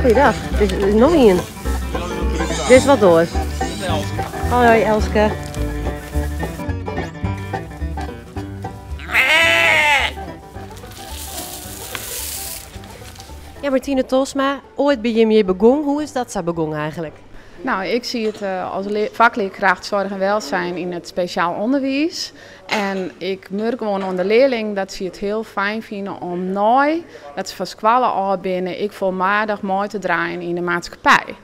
Goeiedag. Dit is noch ien. Dit is wat oars. Hoi Elske. Ja, Martine Tolsma, oait by jim hjir begûn. Hoe is dat sa begûn eigentlik? No, ik siet as faklearkracht zorg en welzijn yn it spesjaal ûnderwiis. En ik murk gewoan oan de learlingen dat sy it hiel fijn fine om nei dat se fan skoalle ôf binne ek folmaardich mei te draaien yn de maatskippij.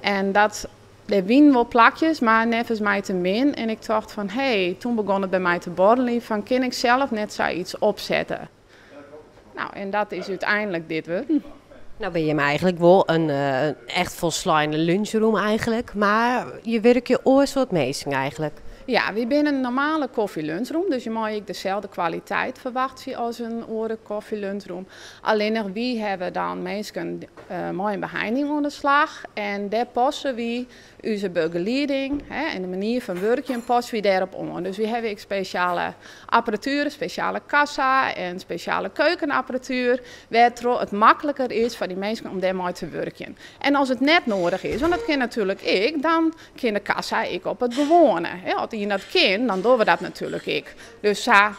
En dat, der wienen wol plakjes, mar neffens my te min. En ik tocht fan hé, toen begûn it by my te borreljen fan kin ik sels net sayts opsette? No, en dat is úteinlik dit wurden. No binne jimme eigentlik wol in echt folsleine lunchroom eigentlik, mar je wurkje oar soart minsken eigentlik. Ja, wy binne in normale kofjelunchroom, dus je meie ek deselde kwaliteit ferwachtsje as in oare kofjelunchroom. Allinnich wy hawwe dan minsken mei in beheining oan de slach en dêr passe wy Us begelieding en de manier fan wurkjen passe wy dêrop oan. Dus wy hawwe ek spesjale apparatuer, spesjale kassa en spesjale keukenapparatuer, wêrtroch it makliker is foar dy minsken om dêrmei te wurkjen. En as it net noadich is, want dat kin natuerlik ek, dan kin de kassa ek op it gewoane. As ien dat kin, dan dogge we dat natuerlik ek. Dus sa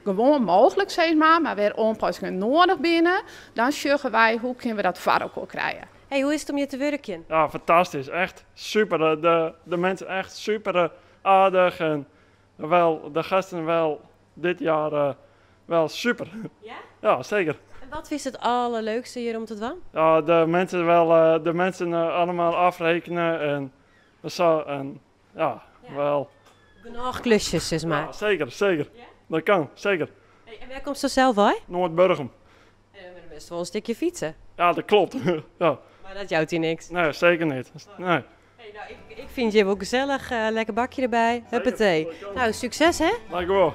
gewoan mooglik sis mar, mar wêr oanpassingen noadich binne, dan sjogge wy hoe kinne we dat foar elkoar krije. Hey, hoe is it om hjir te wurkjen? Ja, fantastysk. Echt super. De mensen echt super aardich en wel, de gasten wel dit jaar wel super. Ja? Ja, zeker. En wat is it allerleukste hjir om te dwaan? Ja, de mensen wel, de mensen allemaal afrekenen en zo. En ja, wel. Genôch klusjes, sis mar. Ja, zeker, zeker. Dat kan, zeker. Hey, en wêr komsto sels wei? Noardburgum. En dan moatst wol in stikje fytse. Ja, dat klopt. Ja. Mar dat jout dy niks? Nee, seker net. Nee. Hey, no, ik fyn it hjir wol gesellich. Lekker bakje derby. Huppatee. No, sukses hè. Dankjewol.